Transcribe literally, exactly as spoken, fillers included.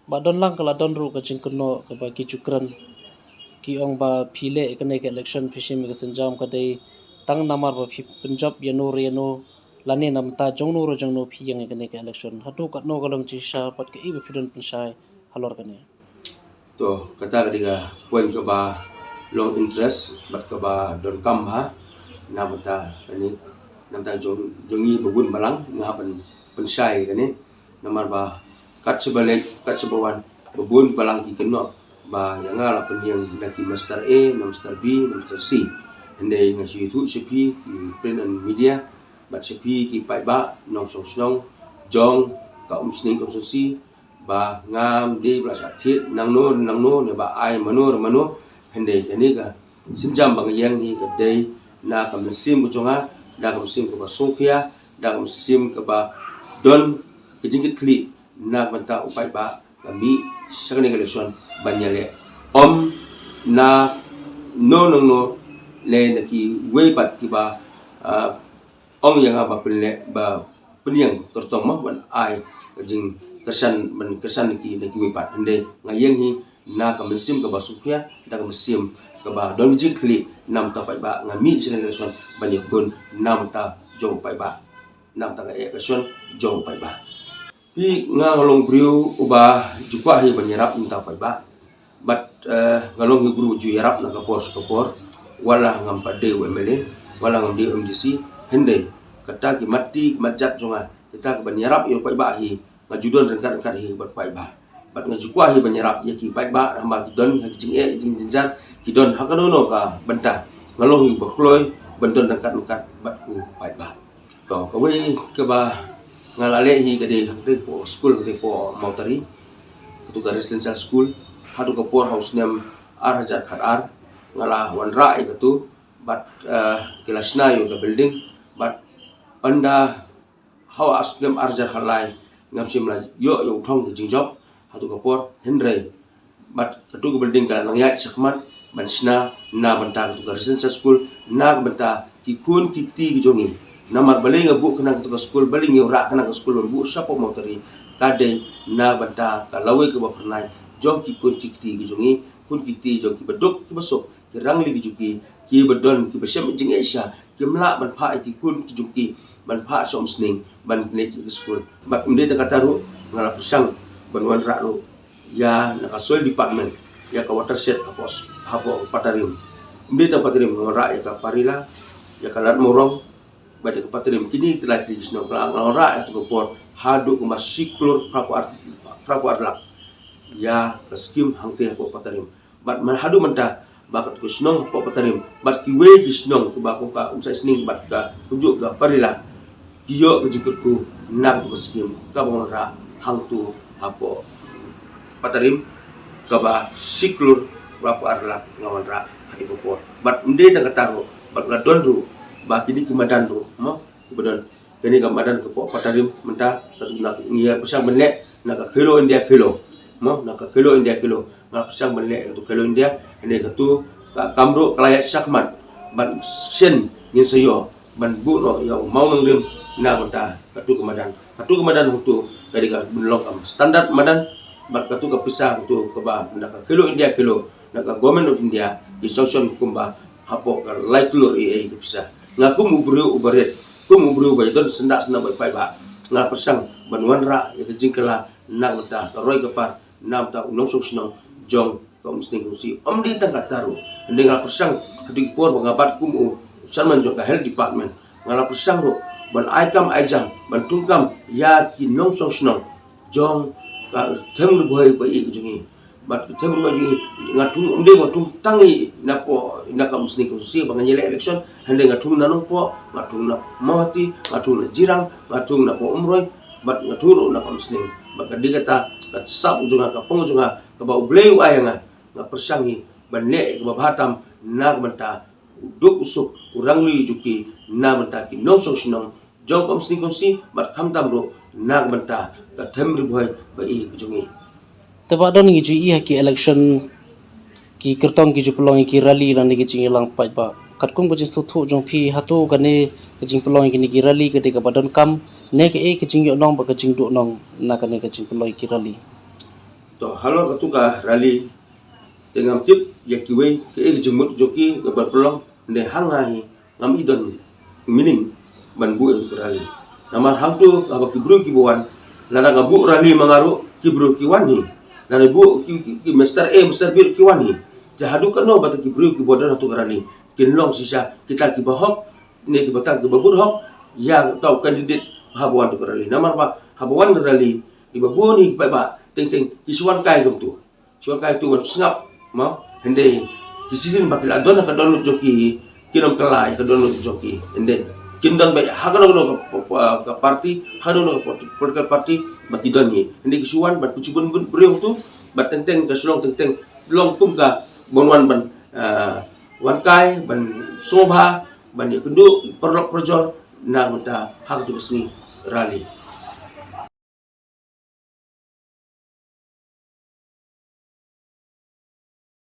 Ba don lang ka la don ruh ka jingkynnoh kaba ki ju kren, ki ong ba phi leh kane ka election, phi shim ka sienjam ka dei tang namar ba phi pynjop ïa no re ïa no, lane namar jong no re jong no phi ïeng ïa kane ka election. Hato katno ka long jingshisha bad kaei ba phi don pynshai halor kane? To, kata ka dei ka point kaba long interest bad kaba donkam bha na bynta kane, na bynta jong, jong ngi ba bun balang. Nga hap ban pynshai kane namar ba kat shaba leh, kat shaba wan, ba bun balang ki kynnoh ba ïa nga la pynïeng da ki master A, na master B, na master C. Hynrei nga shu ïathuh sha phi ki print and media bad sha phi ki paidbah nongshong shnong jong ka Umsning constituency, ba ngam dei ba la shah thied nangno nangno ne ba ai mano mano. Hynrei kane ka sienjam ba nga ïeng hi ka dei na ka mynsiem ka jong nga, da ka mynsiem kaba sngewkhia, da ka mynsiem kaba don ka jingkitkhlieh na ka bynta u paidbah, ka mih sha kane ka election ban ïaleh. Ym na no nangno ne na kiwei pat kiba, ah, ong ïa nga ba pynleh, ba pynïeng kyrtong mo ban ai ka jingkyrshan, ban kyrshan na ki, na kiwei pat. Hynrei nga ïeng hi na ka mynsiem kaba sngewkhia, da ka mynsiem kaba don ka jingkitkhlieh na bynta u paidbah. Nga mih sha kane ka election ban ïakhun na bynta jong u paidbah, na bynta ka election jong u paidbah. Phi, nga, nga long briew uba ju kwah hi ban ïarap na bynta u paidbah. Bad, eh, nga long hi u briew ju ïarap na ka por sha ka por. Wat la ngam pat dei u M L A, wat la ngam dei u M D C, hynrei kata ki mat ti ki mat jat jong nga, kata ka ban ïarap ïa u paidbah hi, nga ju don ryngkat ryngkat hi bad u paidbah. Bad nga ju kwah hi ban ïarap ïa ki paidbah, namar ki don ha ki jingeh, ki jingjynjar, ki don ha kano kano ka bynta. Nga long hi uba kloi ban don ryngkat ryngkat bad u paidbah. To, kawei kaba nga la leh hi ka dei hangtei hapoh skul, hangtei hapoh Mawtari, katu ka residential school. Haduh ka por ha u snem ar hajar khatar nga la wanrah ïa katu, bad, eh, ki la shna ïa ka building, bad ynda ha u snem ar hajar khatlai ngam shym la ïoh ïa u thong ka jingjop haduh ka por. Hynrei bad katu ka building ka la nang ïaid shakhmat ban shna na bynta katu ka residential school, na ka bynta ki khun ki kti ki jong ngi. Namar balei nga buh khnang katu ka skul, balei ngi wanrah khnang ka skul ban buh shapoh Mawtari, ka dei na bynta ka lawei kaba phyrnai jong ki khun ki kti ki jong ngi, khun ki kti jong ki baduk ki basuk, ki rangli ki jong ki, ki badon, ki bashem jingeh sha, kim lah ban phah ïa ki khun ki jong ki ban phah sha Umsning ban pynleit ïa ki skul. Bad ym dei tang kata ruh, nga la pyrshang ban wanrah ruh ïa na ka soil department, ïa ka watershed hapoh, hapoh Patarim. Ym dei tang Patarim, nga wanrah ïa ka Parila, ïa ka Ladmorong, bad ïa ka Patarim. Kine ki lai tylli ki shnong ka la, nga la wanrah ïa katu ka por haduh kumba shi klur phra phew ar, phra phew ar lak ïa ka skim hangtei hapoh Patarim. Bad man haduh mynta ba katu ka shnong hapoh Patarim bad kiwei ki shnong kiba kum ka Umsaisning bad ka kumjuh ka Parila, ki ïoh ka jingkyrkhu na katu ka skim kaba nga wanrah hangtu hapoh Patarim, kaba shi klur phra phew ar lak nga wanrah ha katu ka por. Bad ym dei tang kata ruh, bad nga don ruh ba kine ki madan ruh, mo, kiba don. Kane ka madan ka hapoh Patarim mynta, katu na ngi ïa pyrshang ban leh na ka Khelo India Khelo, mo, na ka Khelo India Khelo. Nga pyrshang ban leh katu Khelo India, hynrei katu ka kam ruh ka la ïaid shakhmat, bad shen ngin sa ïoh ban buh noh ïa u mawnongrim na bynta katu ka madan. Katu ka madan hangtu ka dei ka ban long ka standard madan, bad katu ka pisa hangtu kaba na ka Khelo India Khelo, na ka Government of India ki sanction kumba hapoh ka lai klur ei ei ka pisa. Nga kum u briew uba rit, kum u briew uba ïadon syndah syndah bad paidbah, nga pyrshang ban wanrah ïa ka jingkylla na ka bynta ka roi ka par na ka bynta u nongshong shnong jong ka Umsning constituency. Ym dei tang kata ruh, hynrei nga la pyrshang ha ki por ba nga bat kum u chairman jong ka health department, nga la pyrshang ruh ban ai kam ai jam, ban thung kam ïa ki nongshong shnong jong ka Them Ri Bhoi ba ïeit jong ngi. Bad ka Them Ri Bhoi jong ngi, nga thung, ym dei ba nga thung tang i napoh, na ka Umsning constituency ba ngan ïaleh election, hynrei nga thung na Nongpoh, nga thung na Mawhati, nga thung na Jirang, nga thung napoh Umroi, bad nga thung ruh na ka Umsning. Bad ka dei kata ka sap jong nga, ka pong jong nga kaba U Blei u ai ïa nga, nga pyrshang hi ban leh kaba bha tam na ka bynta u duk u suk, u rangli u juki na bynta ki nongshong shnong jong ka Umsning constituency bad khamtam ruh na ka bynta ka Them Ri Bhoi ba ïeit ka jong ngi. Te ba don ngi ju ïohi ha ki election, ki kyrtong ki ju pynlong ïa ki rally lane ki jingïalang paidbah. Katkum ka jingsngewthuh jong phi, hato kane ka jingpynlong ïa kine ki rally ka dei kaba donkam, ne kaei ka jingïohnong bad ka jingduhnong na kane ka jingpynlong ïa ki rally? To, Halor katu ka rally, te ngam tip ïa kiwei kaei ka jingmut jong ki kaban pynlong, ne hangei ngam i don meaning ban buh ïa katu ka rally. Namar hangtu haba ki briew kiba wan, lada nga buh rally ma nga ruh ki briew ki wan hi. Lada buh ki, ki, ki Mister A, Mister B ki wan hi. Te haduh katno ba te ki briew kiba don hatu ka rally kin long shisha kita kiba hok, ne kiba tang kiba bud hok ïa uta u candidate haba wan tu ka rally. Namar ba haba wan ka rally, kiba bun hi kiba ba teng teng ki shu wan kai kumtu. Shu wan kai tu wan sngap, mo. Hynrei ki shisien ba ki la don ha ka dohnud jong ki, kin ym kylla ïa ka dohnud jong ki. Hynrei kin don beit ha kano kano ka, ka, ka party, ha kano kano ka political party ba ki don hi. Hynrei ki shu wan ban pynshibun bun briew tu, ba teng teng ka shu long teng teng long kum ka ban wan ban, ah, wan kai, ban sngewbha, ban ïakynduh paralok parajor na ka bynta ha katu ka sngi rally.